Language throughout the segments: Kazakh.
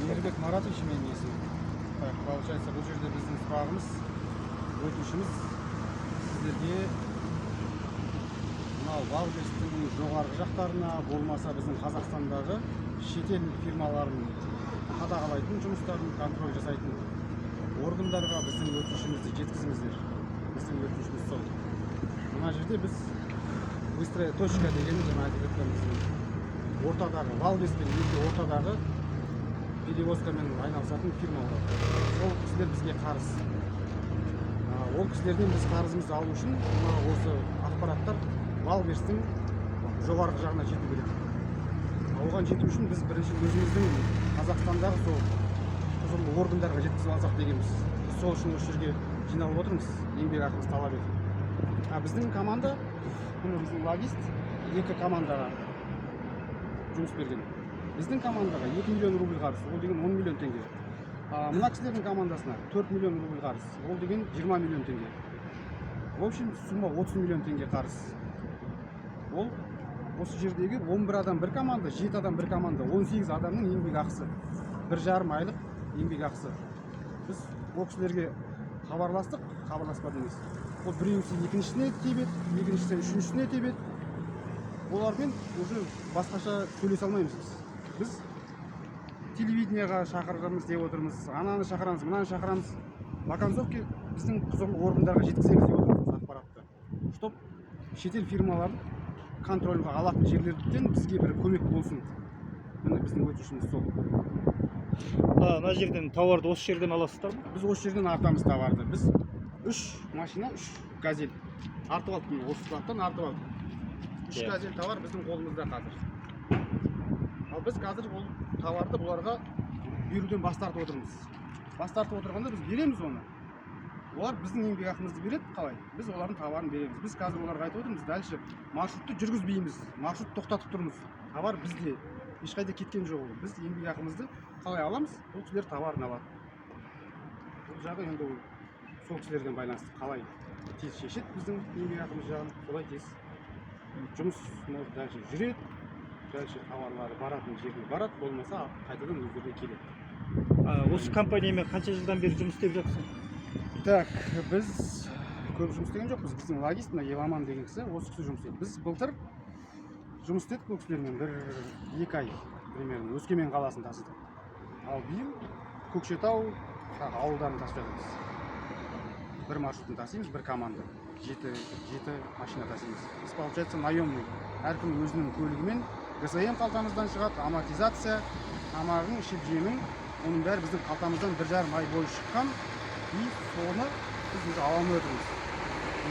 Мейірбек Маратович менің есімім. Так, получается, бұл жерде біздің сұрағымыз, өтінішіміз сіздерге: мынау Вайлдберристің жоғарғы жақтарына, болмаса біздің Қазақстандағы шетел фирмаларын қадағалайтын, жұмыстарын контроль жасайтын органдарға біздің өтінішімізді жеткізіңіздер. Біздің өтінішіміз сол. Мына жерде біз «Быстрая точка» деген, жаңа айтып өткен, біздің ортадағы, Вайлдберрис пен екі ортадағы перевозкамен айналысатын фирмалар, сол кісілер бізге қарыз. Ол кісілерден біз қарызымызды алу үшін мына осы ақпараттар Вайлдберристің жоғарғы жағына жету керек. Оған жету үшін біз бірінші өзіміздің Қазақстандағы сол құзырлы органдарға жеткізіп алсақ дегенбіз. Біз сол үшін осы жерге жиналып отырмыз, еңбек ақымызды талап етіп. А біздің команда, міне, біздің логист екі командаға жұмыс берген. Біздің командаға 2 миллион рубль қарыз, ол деген 10 миллион теңге. А мына кісілердің командасына 4 миллион рубль қарыз, ол деген 20 миллион теңге. В общем, сумма 30 миллион теңге қарыз. Ол осы жердегі 11 адам бір команда, 7 адам бір команда, 18 адамның еңбек ақысы, 1,5 айлық еңбек ақысы. Біз ол кісілерге хабарластық, хабарласпады емес. Ол біреусі екіншісіне тебеді, екіншісі үшіншісіне тебеді. Олармен уже басқаша сөйлесе алмаймыз. Біз телевидениеға шақырғымыз деп отырмыз, ананы шақырамыз, мынаны шақырамыз. По концовке біздің құзырлы органдарға жеткіземіз деп отырмыз осы ақпаратты, чтоб шетел фирмаларын контрольға алатын жерлерден бізге бір көмек болсын. Міне, біздің өтінішіміз сол. Мына жерден тауарды осы жерден аласыздар ма? Біз осы жерден артамыз товарды. Біз үш машина, үш Газель артып алдық. Міне, осы складтан артып алдық. Үш Газель товар біздің қолымызда қазір. Ал біз қазір ол товарды бұларға беруден бас тартып отырмыз. Бас тартып отырғанда, біз береміз оны, олар біздің еңбекақымызды береді. Қалай біз олардың товарын береміз? Біз қазір оларға айтып отырмыз: дальше маршрутты жүргізбейміз, маршрут тоқтатып тұрмыз, товар бізде, ешқайда кеткен жоқ. Ол біз еңбекақымызды қалай аламыз, ол кісілер товарын алады. Бұл жағы енді ол сол кісілерден байланысты. Қалай тез шешеді біздің еңбекақымыз жағын, солай тез жұмыс может дальше жүреді, дальше товарлары баратын жеріне барады, болмаса қайтадан өздеріне келеді. Осы компаниямен қанша жылдан бері жұмыс істеп жатсың? Так, біз көп жұмыс істеген жоқпыз. Біздің логист мына Еламан деген кісі, осы кісі жұмыс істейді. Біз былтыр жұмыс істедік бұл кісілермен бір 2 ай примерно, Өскемен қаласын тасыдық. Ал биыл Көкшетау тағы ауылдарын тасып жатырмыз. Бір маршрутын тасимыз, бір команда, жеті машина тасимыз. Біз, получается, наемный, әркім өзінің көлігімен. ГСМ қалтамыздан шығады, амортизация, тамағың, ішіп жемің, оның бәрі біздің қалтамыздан 1,5 ай бойы шыққан. И соны біз уже ала алмай отырмыз.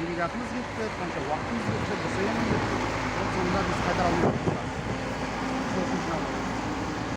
Еңбекақымыз кетті, қанша уақытымыз кетті, ГСМ кетті.